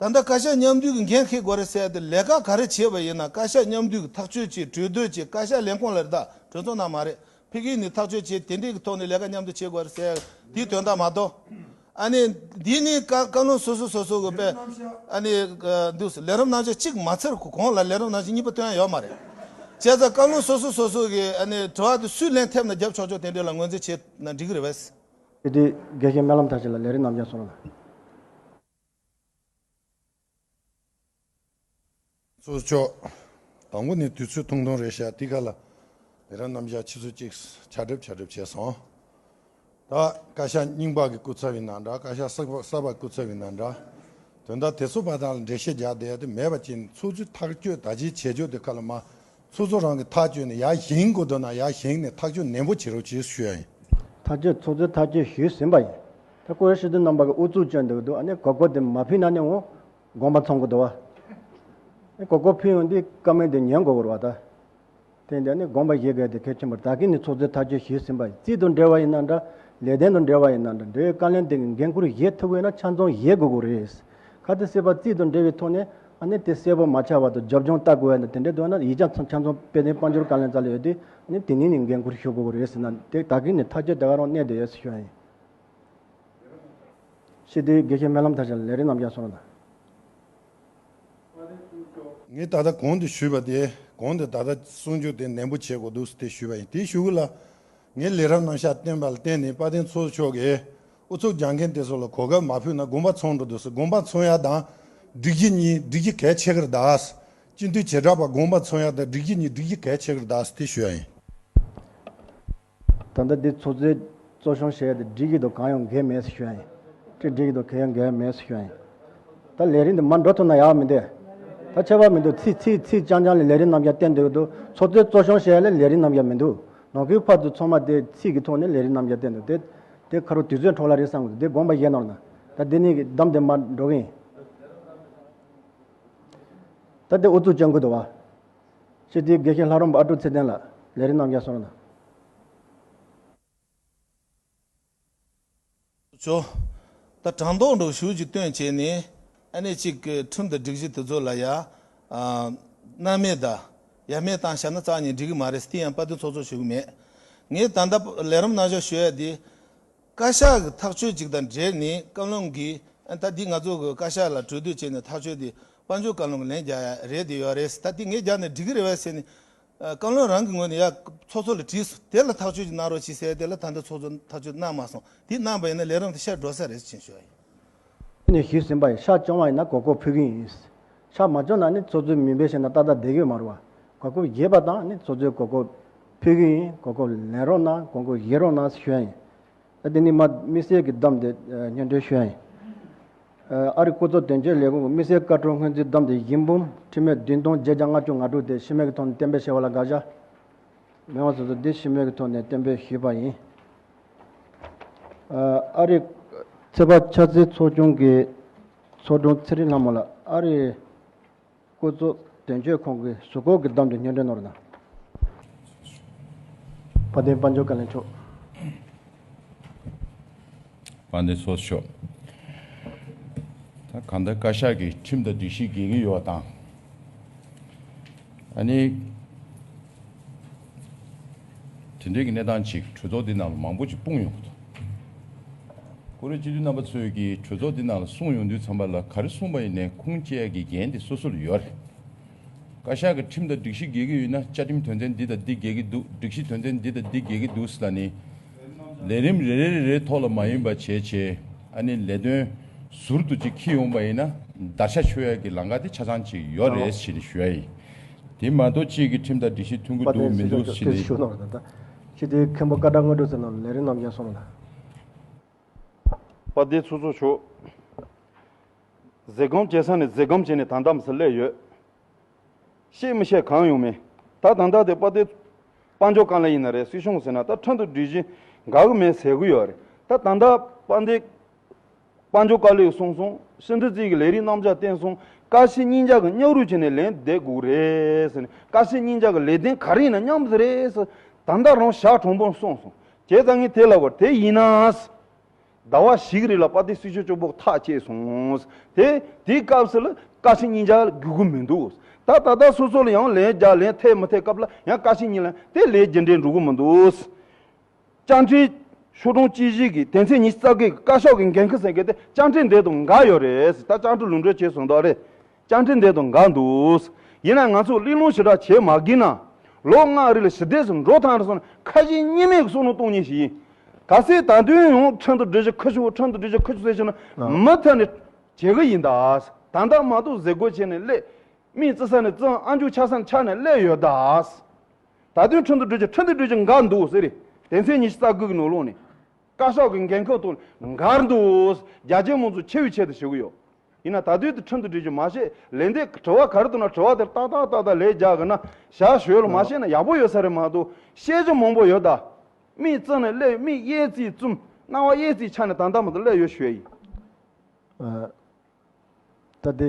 ད་ལྟ་བཀའ་ཤག་མཉམ་འདུས་ཀྱི་འགན་འཁྱེར་དགོས་རེད་ཟེར་ཏེ་ལས་ཀ་ག་རེ་བྱས་པ་ཡིན་ན་བཀའ་ཤག་མཉམ་འདུས་ཀྱི་ཐག་གཅོད་བྱས་གྲོས་བསྡུར་བྱས། བཀའ་ཤག་ལས་ཁུངས་ལ་རེད། ད་གྲོས་ཚོགས་ནང་མ་རེད། ཕ་གི་ནས་ཐག་གཅོད་བྱས་དེ་འདྲའི་གི་ཐོག་ནས་ལས་ཀ་མཉམ་དུ་བྱེད་དགོས་རེད་ཟེར་དེའི་དོན་དག་མ་གཏོགས། ཨ་ནི་འདི་ནི་བཀའ་བཀའ་བློན་སོ་སོ་སོ་སོ་གི་དཔེ་ཨ་ནི་འདུག་ལས་རིམ་རྣམ་གཞག་གཅིག་མ་ཚར་གོང་ལ་ལས་རིམ་རྣམ་གཞག་གཉིས་པ་བཏོན་ཡ་ཡོད་མ་རེད། བྱས་ཙང་བཀའ་བློན་སོ་སོ་སོ་སོ་གི་ཨ་ནི་དྲི་བ་དེ་སུས་ལན་ཐེབས་ན་རྒྱབ་ཆོག་ཆོག་དེ་འདྲ་ལ་ངོས་འཛིན་བྱས་ན་འགྲིག་གི་རེད་པས། དེ་དུས་དགེ་བཤེས་སྨོན་ལམ་མཐར་ཕྱིན་ལགས་ལས་རིམ་རྣམ་གཞག་གསུང་རོགས་གནང་། ཚོགས་གཙོ་མཆོག་དང་པོ་ནས་དུས་ཚོད་ཐུང་ཐུང་རེད་ཤག་དེ་ག་ལ་ལས་རིམ་རྣམ་གཞག་ཆུ་ཚོད་གཅིག་ཆ་འགྲིབ་ཆ་འགྲིབ་བྱས་སོང་། ད་བཀའ་ཤག་རྙིང་པ་གི་སྐུ་ཚབ་ཡིན་ན་འདྲ། བཀའ་ཤག་གསར་པ་གསར་པ་སྐུ་ཚབ་ཡིན་ན་འདྲ། དོན་དག་དེ་ཚོ་བར་དང་ལ་འགྲེལ་བཤད་རྒྱག་བསྡད་ཡ་དེ་མེད་པ་ཅིག་ཚོགས་གཙོས་ཐག་གཅོད་ད་ཅིག་བྱེད་ཕྱོགས་དེ་ཁ་ལ་མ། ཚོགས་གཙོ་རང་གི་ཐག་གཅོད་ནས་ཡར་བཞེངས་དགོས་འདུག་ན་ཡར་བཞེངས་ནས་ཐག་གཅོད་ནན་པོ་བྱེད་རོགས་བྱེད་ཞུ་ཡ་ཡིན། ཐག་གཅོད་ཚོགས་གཙོས་ཐག་གཅོད་ཞུས་ཟིན་པ་ཡིན། ད་སྐུ་ཞབས་སྲིད་སྐྱོང་རྣམ་པ་གི་ཨུ་ཚུགས་བསྐྱོན་འདུག་འདུག་ཨ་ནི་གོ་སྐབས་དེ་མ་ཕུལ་ན་ནི་འོང་། དགོངས་པ་ཚོམ་གི་འདུག་བ། ཨ་ནི་གོ་སྐབས་ཕུལ་ཡོང་དུས་བཀའ་མོལ་དེ་ཉན་དགོས་ཀྱི་རེད་བ་ད། དེ་འདྲ་ནི་དགོངས་པ་བཞེས་དགོས་དེ་གལ་ཆེན་པོ་རེད། ད་གིན་ནི་ཚོགས་གཙོས་ཐག་གཅོད་ཞུས་ཟིན་པ་ཡིན། རྩིས་དང་འབྲེལ་བ་ཡིན་ན་འདྲ། ལས་དོན་དང་འབྲེལ་བ་ཡིན་ན་འདྲ། འབྲེལ་ཡོད་བཀའ་བློན་དེ་གི་འགན་ཁུར་བཞེས་ཐུབ་དགོས་ན་ཆ་ཚང་བཞེས་དགོས་ཀྱི་རེད། གལ་ཏེ་སྲིད་པ་རྩིས་དང་འབྲེལ་བའི་ཐོག་ནས་ཨ་ནི་དེ་གསལ་པོ་མ་ཆགས་བར་དུ་རྒྱབ་ལྗོངས་ལྟ་དགོས་ཡ་ནི་དེ་འདྲ་འདུག་ན་ཡིག་ཆ་ཚང་ཆ་ཚང་དཔལ་ལྡན་དཔལ་འབྱོར་བཀའ་བློན་རྩ་ལ་ཡོད་དུས་ཨ་ནི་དེ་ནས་ནི་འགན་ཁུར་ཞུ་དགོས་ཀྱི་རེད་ཟེར་ན་དེ་ད་གིན་ནི་ཐག་གཅོད་དེ་ག་རང་གནས་བསྡད་ཡོད་ཟེར་ཞུ་ཡ་ཡིན། སྤྱི་འཐུས་དགེ་བཤེས་སྨོན་ལམ་མཐར་ཕྱིན་ལགས་ལས་རིམ་རྣམ་གཞག་གསུང་རོགས་གནང་། ངས་ད་ལྟ་གོང་དུ་ཞུས་པ་དེ་གོང་དུ་ད་ལྟ་གསུང་ཆོས་དེ་ནན་པོ་བྱེད་དགོས་འདུག་ཟེར་དེ་ཞུས་པ་ཡིན། དེའི་གཞུག་གུ་ལ་ངས་ལས་རིམ་རྣམ་གཞག་བཏོན་པ་ལ་བརྟེན་ནས་དཔལ་ལྡན་ཚོགས་གཙོ་མཆོག་གིས་ ཨུ་ཚུགས་རྒྱག་མཁན་དེ་ཚོ་ལ་གོ་སྐབས་མ་ཕུལ་ན་དགོངས་པ་ཚོམ་འགྲོ་འདུག་ཟེར། དགོངས་པ་ཚོམ་ཡ་དང་སྒྲིག་གཞི་གཉིས་སྒྲིག་གཞི་གལ་ཆེ་གི་རེད་ད། སྤྱི་འཐུས་བྱེ་བྲག་པ་དགོངས་པ་ཚོམ་ཡ་དང་སྒྲིག་གཞི་གཉིས་སྒྲིག་གཞི་གལ་ཆེ་གི་རེད་ད་ཟེར་དེ་ཞུ་ཡ་ཡིན། ད་ལྟ་འདི་ཚོགས་གཙོའི་གཙོ་སྐྱོང་བྱས་ཏེ་སྒྲིག་གཞི་དང་གང་ཡང་འགལ་མེད་ཟེར་ཞུ་ཡ་ཡིན། སྒྲིག་སྒྲིག་གཞི་དང་གང་ཡང་འགལ་མེད་ཟེར་ཞུ་ཡ་ཡིན། ད་ལས་རིམ་འདི་མར་འགྲོ་ཐུབ་ན་ཡག་མི་འདུག་ད་ཁྱད་པར་མི་འདུག་ཚིག་ཚིག་ཚིག་རྐྱང་རྐྱང་ལ་ལས་རིམ་རྣམ་གཞག་བསྟན་འདུག་འདུག་ཚོགས་གཙོའི་གཙོ་སྐྱོང་བྱས་ལ་ལས་རིམ་རྣམ་གཞག་མི་འདུག་ནང་ཁུལ་ཕར་ཚུར་ཚང་མ་དེ་ཚིག་གི་ཐོག་ནས་ལས་རིམ་རྣམ་གཞག་བསྟན་འདུག་དེ་དེ་ཁ་རོག་དུས་ཚོད་འཕྲོ་བརླག་རེད་བསམ་གི་འདུག་དེ་དགོངས་པ་བཞེས་གནང་རོགས་གནང་། ད་དེ་ནས་གི་གདམ་དེ་མར་འགྲོ་གི་ཡིན། ད་དེ་ཨུ་ཚུགས་ཅན་གི་འདུག་བ། སྤྱི་འཐུས་དགེ་བཤེས་ལྷ་རམས་པ་ཨ་ཀྲུག་ཚེ་བརྟན་ལགས་ལས་རིམ་རྣམ་གཞག་གསུང་རོགས་གནང་། ཆོ། ད་དྲང་ལྡོག་འགྲོ་ཞུ་ཅིག་སྟོན་བྱས་ནས་ཨ་ནི་གཅིག་གི་ཁྲིམས་དང་སྒྲིག་གཞི་དེ་ཚོ་ལ་ཡ། ཨ། སྣང་མེད་ད། ཡ་མེད་བཏང་བཞག་ན་རྩ་ནས་འགྲིག་གི་མ་རེད། དེ་ཡང་དཔལ་ལྡན་ཚོགས་གཙོ་ཞུ་གི་མེད། ངས་ད་ལྟ་ལས་རིམ་རྣམ་གཞག་ཞུ་ཡ་དེ། བཀའ་ཤག་གི་ཐག་གཅོད་ཅིག་དང་འབྲེལ་ནས་བཀའ་བློན་གྱིས་ཨ་ད་འདི་ང་ཚོ་གི་བཀའ་ཤག་ལ་གྲོས་བསྡུར་བྱས་ནས་ཐག་གཅོད་དེ་དཔལ་འབྱོར་བཀའ་བློན་གྱི་ལན་རྒྱག་ཡ་རེད་དེ་ཡོད་རེད། ད་འདི་ངས་རྒྱག་ནས་འགྲིག་གི་རེད་བས་ཟེར་ནས། ཨ། བཀའ་བློན་རང་གི་ངོས་ནས་ཡ་ཚོགས་གཙོ་ལ་དྲིས་སོང་། དེ་ལ་ཐག་གཅོད་ཅིག་གནང་རོགས་གྱིས་ཟེར། དེ་ལ་ད་ལྟ་ཚོགས་གཙོ་ཐག་གཅོད་གནང་མ་སོང་། དེ་གནང་པ་ཡིན་ན་ལས་རིམ་དེ་ཤར་འགྲོ་ས་རེད་ཅེས་ཞུ་བ་ཡིན། ནས་ཞུས་ཟིན་པ་ཡིན། ཤག་བཅོ་ལྔ་ཡིན་ན་གོ་སྐབས་ཕུལ་གི་ཡིན། ཤག་མ་བཅོ་ན་ནི་ཚོགས་གཙོའི་མིང་འབོད་བྱས་ན་ཏག་ཏག་བསྡད་ཀྱི་ཡོད་མ་རེད་བ། གོ་སྐབས་བརྒྱབ་པ་དང་ནི་ཚོགས་གཙོའི་གོ་སྐབས་ཕུལ་གི་ཡིན། གོ་སྐབས་ལེན་རོགས་གནང་། གོ་སྐབས་བཞེས་རོགས་གནང་ཞུ་ཡ་ཡིན། ད་དེ་ནི་མ་དམིགས་བསལ་གྱི་གདམ་དེ་སྙན་སྒྲོན་ཞུ་ཡ་ཡིན། ཨ་རི་སྐུ་ཚབ་དོན་གཅོད་ལས་ཁུངས་ཀྱི་དམིགས་བསལ་བཀའ་འཁྲོལ་སྔོན་རྩིས་གདམ་དེ་བཞི་འབུམ་ཁྲི་མེད་བདུན་སྟོང་བརྒྱད་བརྒྱ་ལྔ་བཅུ་ང་དྲུག་དེ་ཕྱི་མིག་གི་ཐོག་ནས་གཏན་འབེབས་བྱས་པ་ལ་དགག་བྱ། མི་དབང་ཟུར་པ་འདི་ཕྱི་མིག་གི་ཐོག་ནས་གཏན་འབེབས་ཞུས་པ་ཡིན། ཨ་རི་ཚོད་དཔག་ཆ་ཚང་ཚོགས་ཆུང་གི་ཚོགས་དྲུང་ཚེ་རིང་ལྷ་མོ་ལགས། ཨ་རི་སྐུ་ཚབ་དོན་གཅོད་ཁང་གི་ཟུར་བཀོད་ཀྱི་གདམ་དུ་སྙན་སྒྲོན་གནང་རོགས་གནང་། དཔལ་ལྡན་དཔལ་འབྱོར་བཀའ་བློན་མཆོག་དཔལ་ལྡན་ཚོགས་གཙོ་མཆོག་ད་གང་ལྟར་བཀའ་ཤག་གིས་ཁྲིམས་དང་སྒྲིག་གཞི་འགལ་གྱི་ཡོད་པ་དང་། ཨ་ནི། དེ་འདྲའི་གི་གནས་སྟངས་ཅིག་གྲོས་ཚོགས་འདི་ནང་ལ་མང་པོ་ཅིག་སྤུངས་ཡོང་གི་འདུག་ཁོ་རེ་སྤྱི་འཐུས་རྣམ་པ་ཚོས་ཀྱིས་གྲོས་ཚོགས་འདི་ནང་ལ་གསུངས་ཡོང་དུས་ཙམ་པ་ལ་ག་རེ་གསུངས་པ་ཡིན་ནའི་ཁུངས་སྐྱེལ་ཡག་གི་འགན་དེ་སོ་སོ་ལ་ཡོད་རེད། བཀའ་ཤག་གི་ཁྲིམས་དང་སྒྲིག་གཞི་འགལ་གྱི་ཡོད་ན་བཅའ་ཁྲིམས་དོན་ཚན་འདི་དང་འདི་འགལ་གྱི་འདུག་སྒྲིག་གཞི་དོན་ཚན་འདི་དང་འདི་འགལ་གྱི་འདུག་ཟེར་ལབ་ནས། ལས་རིམ་རེ་རེ་རེ་རེའི་ཐོག་ལ་མ་ཡིན་པ་བྱས་བྱས་ཨ་ནི་ལས་དོན་ཟུར་དུ་ཅིག་འཁྱེར་ཡོང་པ་ཡིན་ན་བརྡར་ཤ་གཅོད་ཡག་གི་ལམ་ཁ་དེ་ཆ་ཚང་ཅིག་ཡོད་རེད་ཟེར་ནས་ཞུ་ཡ་ཡིན། དེ་མ་གཏོགས་གཅིག་གི་ཁྲིམས་དང་སྒྲིག་གཞི་མཐུན་གྱི་འདུག་མི་འདུག་ཟེར་ནས། ཞུ་གནང་རོགས་གནང་། ད་ཅི་དེ་མཁན་པོ་བཀའ་དྲིན་དངོས་གྲུབ་ཟེར་ནང་ལས་རིམ་རྣམ་གཞག་སོང་ལ། དཔལ་ལྡན་ཚོགས་གཙོ་མཆོག་ཟས་སྐོམ་བྱེད་ས་ནས་ཟས་སྐོམ་བྱས་ནས་ད་ལྟ་མི་སེར་སླེབས་ཡོད། བཤད་མི་བཤད་གང་ཡོང་མེད། ད་ད་ལྟ་དེ་དཔལ་ལྡན་དཔལ་འབྱོར་བཀའ་བློན་ཡིན་ན་རེད། སྲིད་སྐྱོང་ཟེར་ན་ད་ཁྲིམས་དང་སྒྲིག་གཞི་འགལ་གི་མེད་ཟེར་གི་ཡོད་རེད། ད་ད་ལྟ་དཔལ་ལྡན་དཔལ་འབྱོར་བཀའ་བློན་གསུངས་སོང་། སྤྱི་འཐུས་གཅིག་གི་ལས་རིམ་རྣམ་གཞག་བསྟན་སོང་། བཀའ་སྤྱི་གཉིས་ཆ་གི་མཉམ་རུབ་བྱས་ནས་ལན་འདེབས་དགོས་རེད་ཟེར་ནས། བཀའ་སྤྱི་གཉིས་ཆ་གི་ལས་དོན་ག་རེ་ཡིན་ན་མཉམ་དུ་རེད་ཟེར། ད་ལྟ་རང་ཞག་གྲངས་འབོར་གསུངས་སོང་། བྱས་ཙང་ངས་དེ་ལབ་པར་དེ་ཡིན་ན། ཟླ་བ་ཞིག་རིང་ལ་དཔལ་ལྡན་སྲིད་སྐྱོང་གཅིག་པོ་ཐག་བཅད་སོང་། དེ་དེའི་སྐབས་སུ་ལ་བཀའ་སྤྱི་གཉིས་ཆ་དགོས་ཀྱི་མི་འདུག་ད་ད་ལྟ་སོ་སོ་ལ་ཡང་ལན་རྒྱག་ལན་འཐད་མི་འཐད་སྐབས་ལ་ཡང་བཀའ་སྤྱི་གཉིས་ལ་དེ་ལན་རྒྱུ་འབྲས་འགྲོ་གི་མི་འདུག་བཅའ་ཁྲིམས་ཤོག་གྲངས་གཅིག་བཞི་གི་དོན་ཚན་ཉི་ཤུ་རྩ་དགུ་གི་བཀའ་ཤག་གི་འགན་ཁུར་ཟེར་མཁན་དེ་བཅའ་ཁྲིམས་དེ་དང་འགལ་ཡོད་རེད། ད་བཅའ་ཁྲིམས་ལུང་འདྲེན་བྱས་སོང་དོགས་རེད། བཅའ་ཁྲིམས་དེ་དང་འགལ་འདུག་ཡིན་ན་ང་ཚོ་གླེང་སློང་ཞེ་དྲག་བྱེད་མ་དགོས་ན། ལོ་ལྔ་རིང་ལ་ཞི་བདེ་སུ་འགྲོ་ཐང་རེད་སོང་ན་ཁ་ཞེ་གཉིས་མེད་ཀྱི་བསམ་བློ་གཏོང་མཁན་ཞིག་ཡིན། གལ་སྲིད་ད་དུང་ཡང་ཁྲིམས་དང་སྒྲིག་གཞི་ཁུར་ཤོག་ཁྲིམས་དང་སྒྲིག་གཞི་ཁུར་ཤོག་ཟེར་ཤོག་ན་མུ་མཐུད་ནས་བྱེད་གི་ཡིན་ད། ད་ལྟ་མ་གཏོགས་ཟས་གོས་བྱས་ནས་སླེབས། མིག་བཙུམ་ས་ནས་བཙུམ། ཨ་མཆོག་ཆགས་ས་ནས་ཆགས་ནས་སླེབས་ཡོད་ད། ད་དུང་ཁྲིམས་དང་སྒྲིག་གཞི་ཁྲིམས་དང་སྒྲིག་གཞི་འགལ་འདུག་ཟེར་རེད། དོན་ཚན་ཉི་ཤུ་རྩ་དགུ་གི་ནང་ལོགས་ནས། བཀའ་ཤག་གི་འགན་ཁུར་དང་འགལ་འདུག་རྒྱ་ཆེ་མང་ཚོགས་ཆེ་བའི་ཆེད་དུ་ཞུ་གི་ཡོད། ཡིན་ན་ད་དུང་དེ་ཁྲིམས་དང་སྒྲིག་གཞི་མ་ཤེས། ལན་འདེབས་དྲི་བ་ག་རེ་འདུག་ན་དྲི་བ་དེར་ཏག་ཏག་ཏག་ཏག་ལན་རྒྱག་དགོས་ན་ཞག་ཞོལ་ལ་མ་ཤེས་ན་ཡག་པོ་ཡོད་ས་རེད་མ་གཏོགས་ཤེས་རྒྱུ་མང་པོ་ཡོད་ད། མིག་བཙུམ་ནས་སླེབས། མིག་གཡས་རྩེ་བཙུམ། རྣ་བ་གཡས་རྩེ་ཆགས་ནས་ད་ལྟ་མ་གཏོགས་སླེབས་ཡོད་ཞུ་ཡ་ཡིན། ཨ། ད་དེ།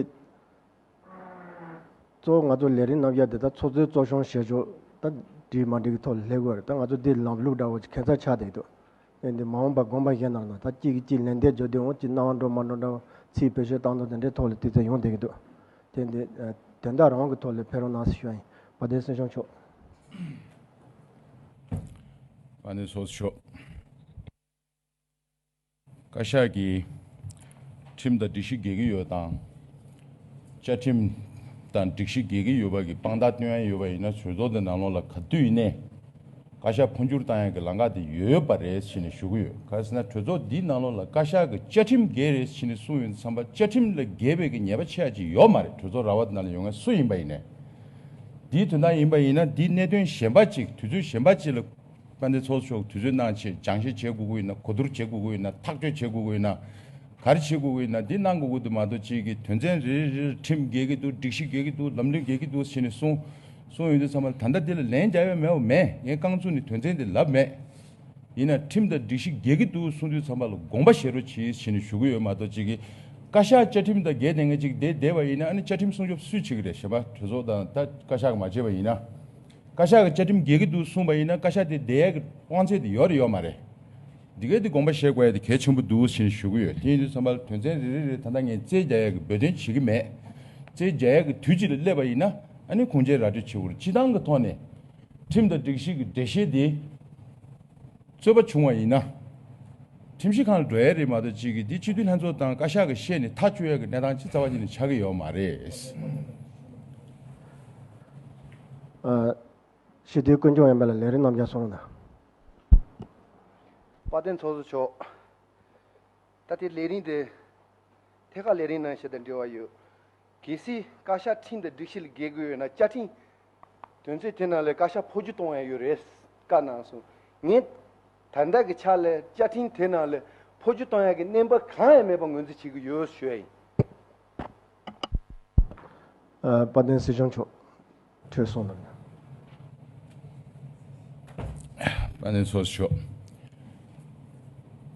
གཙོ་བོ་ང་ཚོ་ལས་རིམ་རྣམ་གཞག་དེ་ད་ཚོགས་གཙོའི་གཙོ་སྐྱོང་བྱེད་ཕྱོགས་ད་འགྲིག་མ་འགྲིག་གི་ཐོག་ལ་སླེབས་དགོས་རེད། ད་ང་ཚོ་འདི་ལམ་ལུགས་འདྲ་བོ་ཅིག་ཁྱད་མཚར་ཆགས་བསྡད་འདུག་ཨེ་འདི་མ་འོངས་པ་དགོངས་པ་བཞེས་གནང་དང་། ད་གཅིག་གིས་གཅིག་ལན་འདེབས་རྒྱག་དུས་འོང་གཅིག་སྣང་བ་འགྲོ་མ་འགྲོ་འདྲ་བོ། ཚིག་བེད་སྤྱོད་བཏང་དང་དེ་འདྲའི་ཐོག་ལ་དུས་ཚོད་ཡོང་བསྡད་ཀྱི་འདུག་དེ་འདི་དོན་དག་རང་གི་ཐོག་ལ་ཕེབས་རོགས་གནང་ཞེས་ཞུ་ཡ་ཡིན། དཔལ་ལྡན་སྲིད་སྐྱོང་མཆོག་དཔལ་ལྡན་ཚོགས་གཙོ་མཆོག་བཀའ་ཤག་གིས་ཁྲིམས་དང་སྒྲིག་གཞི་འགལ་གྱི་ཡོད་དང་། བཅའ་ཁྲིམས་དང་སྒྲིག་གཞི་འགལ་གྱི་ཡོད་པ་གི་དཔང་རྟགས་སྟོན་ཡ་ཡོད་པ་ཡིན་ན་གྲོས་ཚོགས་དེ་ནང་ལོགས་ལ་ག་དུས་ཡིན་ནའི་ བཀའ་ཤག་འཕོ་འགྱུར་བཏང་ཡག་གི་ལམ་ཁ་དེ་ཡོད་པ་རེད་ཟེར་ནས་ཞུ་གི་ཡོད། ག་རེ་ཟེར་ན་གྲོས་ཚོགས་འདིའི་ནང་ལོགས་ལ་བཀའ་ཤག་གི་བཅའ་ཁྲིམས་འགལ་རེད་ཟེར་ནས་གསུངས་ཡོང་དུས་ཙམ་པ་བཅའ་ཁྲིམས་ལ་འགལ་བའི་གི་ཉེས་པ་ཆེ་ཡག་ཅིག་ཡོད་མ་རེད། གྲོས་ཚོགས་ར་བ་དེ་ནང་ལ་ཡོང་མཁན་སུ་ཡིན་པ་ཡིན་ནའི། འདིའི་དོན་དག་ཡིན་པ་ཡིན་ན་འདིའི་གནད་དོན་གཞན་པ་ཅིག་དུས་ཚོད་གཞན་པ་ཅིག་ལ་དཔལ་ལྡན་ཚོགས་གཙོ་མཆོག་དུས་ཚོད་གནང་བྱས་སྦྱང་བཤད་བྱེད་དགོས་ཀྱི་ཡོད་ན། གོ་བསྡུར་བྱེད་དགོས་ཀྱི་ཡོད་ན། ཐག་གཅོད་བྱེད་དགོས་ཀྱི་ཡོད་ན། ག་རེ་བྱེད་དགོས་ཀྱི་ཡོད་ན་འདི་གནང་དགོས་ཀྱི་འདུག་མ་གཏོགས་ཅིག་གི་དོན་ཚན་རེ་རེར་ཁྲིམས་འགལ་གྱི་འདུག་སྒྲིག་གཞི་འགལ་གྱི་འདུག་ལམ་ལུགས་འགལ་གྱི་འདུག་ཟེར་ནས་གསུངས་གསུངས་ཡོང་དུས་ཙམ་པ་ལ་ད་ལྟ་འདི་ལ་ལན་རྒྱག་ཡ་མེད་པ་མེད། ངས་རྐང་བཙུགས་ནས་དོན་ཚན་འདི་ལབ་མེད། ཡིན་ན་ཁྲིམས་དང་སྒྲིག་གཞི་འགལ་གྱི་འདུག་གསུངས་དུས་ཙམ་པ་ལ་དགོངས་པ་བཞེས་རོགས་གྱིས་ཟེར་ནས་ཞུ་གི་ཡོད་མ་གཏོགས་ཅིག་གི་བཀའ་ཤག་བཅའ་ཁྲིམས་དང་འགལ་བསྡད་མཁན་ཅིག་དེ་བསྡད་པ་ཡིན་ན་ཨ་ནི་བཅའ་ཁྲིམས་སྲུང་སྐྱོབ་སུས་བྱེད་ཀྱི་རེད། གཞན་པ་གྲོས་ཚོགས་དང་ད་བཀའ་ཤག་གིས་མ་བྱས་པ་ཡིན་ན། བཀའ་ཤག་གི་བཅའ་ཁྲིམས་འགལ་གྱི་འདུག་གསུངས་པ་ཡིན་ན་བཀའ་ཤག་དེ་བསྡད་ཡག་གི་དབང་ཚད་དེ་ཡོད་རེད་ཡོད་མ་རེད། འདི་གའི་དེ་དགོངས་པ་བཞེས་དགོས་ཡ་དེ་གལ་ཆེན་པོ་འདུག་ཟེར་ནས་ཞུ་གི་ཡོད། དེ་ཡིན་དུས་ཙམ་པ་ལ་དོན་ཚན་རེ་རེ་རེ་ད་ལྟ་ངས་རྩོད་རྒྱག་ཡ་གི་འབོད་དོན་བྱེད་ཀྱི་མེད། རྩོད་རྒྱག་ཡ་གི་དུས་གཅིག་ལ་སླེབས་པ་ཡིན་ན་ཨ་ནི་དགོངས་འཆར་ར་སྤྲོད་བྱེད་དགོས་རེད། སྤྱི་བཏང་གི་ཐོག་ནས་ཁྲིམས་དང་སྒྲིག་གཞི་གི་འགྲེལ་བཤད་དེ་རྩོད་པ་བྱུང་བ་ཡིན་ན་ཁྲིམས་ཞིབ་ཁང་ལ་འགྲོ་ཡ་རེད་མ་གཏོགས་ཅིག་གི་འདི་སྤྱི་འཐུས་ལྷན་ཚོགས་དང་བཀའ་ཤག་གིས་བཤད་ནས་ཐག་གཅོད་ཡ་གི་གནས་སྟངས་ཅིག་རྩ་བ་ཉིད་ནས་ཆགས་ཀྱི་ཡོད་མ་རེད། ཨ། སྤྱི་འཐུས་ཀུན་སྐྱོང་ཡན་པ་ལ་ལས་རིམ་རྣམས་ཀྱང་གསུང་རོགས་གནང་། དཔལ་ལྡན་ཚོགས་གཙོ་མཆོག་ད་ལྟའི་ལས་རིམ་དེ་ཐད་ཀར་ལས་རིམ་ནང་བཞིན་དང་འབྲེལ་བ་ཡོད། གལ་སྲིད་བཀའ་ཤག་ཁྲིམས་དང་སྒྲིག་གཞི་ལ་འགལ་དགོས་ཡོད་ན་བཅའ་ཁྲིམས་དོན་ཚན་དེ་ནང་ལ་བཀའ་ཤག་འཕོ་འགྱུར་གཏོང་ཡ་ཡོད་རེད། བཀའ་གནང་སོང་། ངས་ད་ལྟ་གི་ཆ་ལ་བཅའ་ཁྲིམས་དེ་ནང་ལ་འཕོ་འགྱུར་གཏོང་ཡ་གི་གནས་བབ་གང་ཡང་མེད་པ་ངོས་འཛིན་བྱེད་ཀྱི་ཡོད་ཞུ་ཡ་ཡིན། ཨ། དཔལ་ལྡན་སྲིད་སྐྱོང་མཆོག་གྲོས་གསུངས་གནང་། དཔལ་ལྡན་ཚོགས་གཙོ་མཆོག་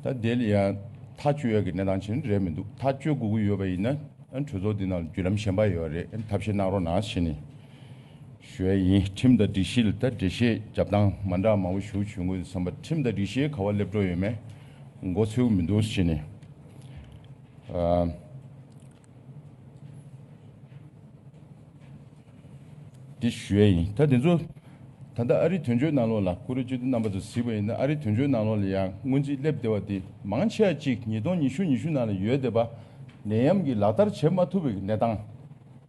ད་དེ་ལ་ཡང་ཐག་གཅོད་ཡ་གི་གནས་སྟངས་ཅིག་རེད་མི་འདུག་ཐག་གཅོད་དགོས་ཀྱི་ཡོད་པ་ཡིན་ན་ཨ་གྲོས་ཚོགས་འདི་ནང་ལ་བརྒྱུད་ལམ་གཞན་པ་ཡོད་རེད། ཨ་ཐབས་ཤེས་གནང་རོགས་གནང་ཞེས་ནས་ཞུ་ཡ་ཡིན། ཁྲིམས་དང་སྒྲིག་གཞི་ལ་ད་འགྲེལ་བཤད་རྒྱབ་སྟངས་མ་འདྲ་མང་པོ་ཞུ་བྱུང་དགོས་བསམ་པ། ཁྲིམས་དང་སྒྲིག་གཞི་ག་པར་སླེབས་འགྲོ་ཡོད་མེད་མགོ་ཚོས་ཀྱི་མི་འདུག་ཞེས་ནས། ཨ། འདི་ཞུ་ཡས་ཡིན། ད་དེ་ཚོ་ད་ལྟ་ཨ་རིའི་དོན་གཅོད་ནང་ལོགས་ལ་བཀུར་འོས་སྤྱི་འཐུས་རྣམ་པ་ཚོ་གཟིགས་པ་ཡིན་ན་ཨ་རིའི་དོན་གཅོད་ནང་ལོགས་ལ་ཡང་སྔོན་རྩིས་སླེབས་བསྡད་པ་དེ་མང་ཆེ་བ་གཅིག་ཉིས་སྟོང་ཉི་ཤུ་ཉི་ཤུ་ནང་ལ་ཡོད་བསྡད་པ་ནད་ཡམས་ཀྱིས་ལག་བསྟར་བྱེད་མ་ཐུབ་པའི་གནས་སྟངས་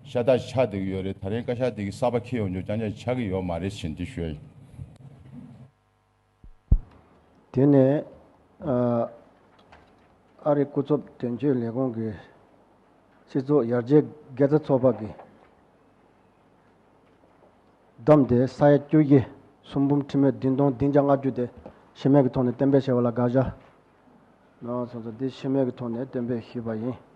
ཤ་སྟག་ཆགས་བསྡད་ཀྱི་ཡོད་རེད། ད་རིང་བཀའ་ཤག་དེ་གི་གསར་པ་འཁྱེར་ཡོང་རྒྱུ་རྐྱང་རྐྱང་ཆགས་ཀྱི་ཡོད་མ་རེད་ཟེར་འདི་ཞུ་ཡས་ཡིན། དེ་ནས་ཨ་རིའི་སྐུ་ཚབ་དོན་གཅོད་ལས་ཁུངས་ཀྱི་སྤྱི་ཚོགས་ཡར་རྒྱས་དགེ་རྩ་ཚོགས་པ་གི་བདམས་ཏེ་ས་ཡ་བཅུ་བཞི་གསུང་འབུམ་ཁྲི་མེད་བདུན་སྟོང་བདུན་བརྒྱ་ལྔ་བཅུ་དེ་ཤི་རྨས་ཀྱི་ཐོག་ནས་གཏན་འབེབས་བྱས་པ་ལ་དགག་བྱ་གནང་སོང་ཙང་འདི་ཤི་རྨས་ཀྱི་ཐོག་ནས་གཏན་འབེབས་ཞུས་པ་ཡིན།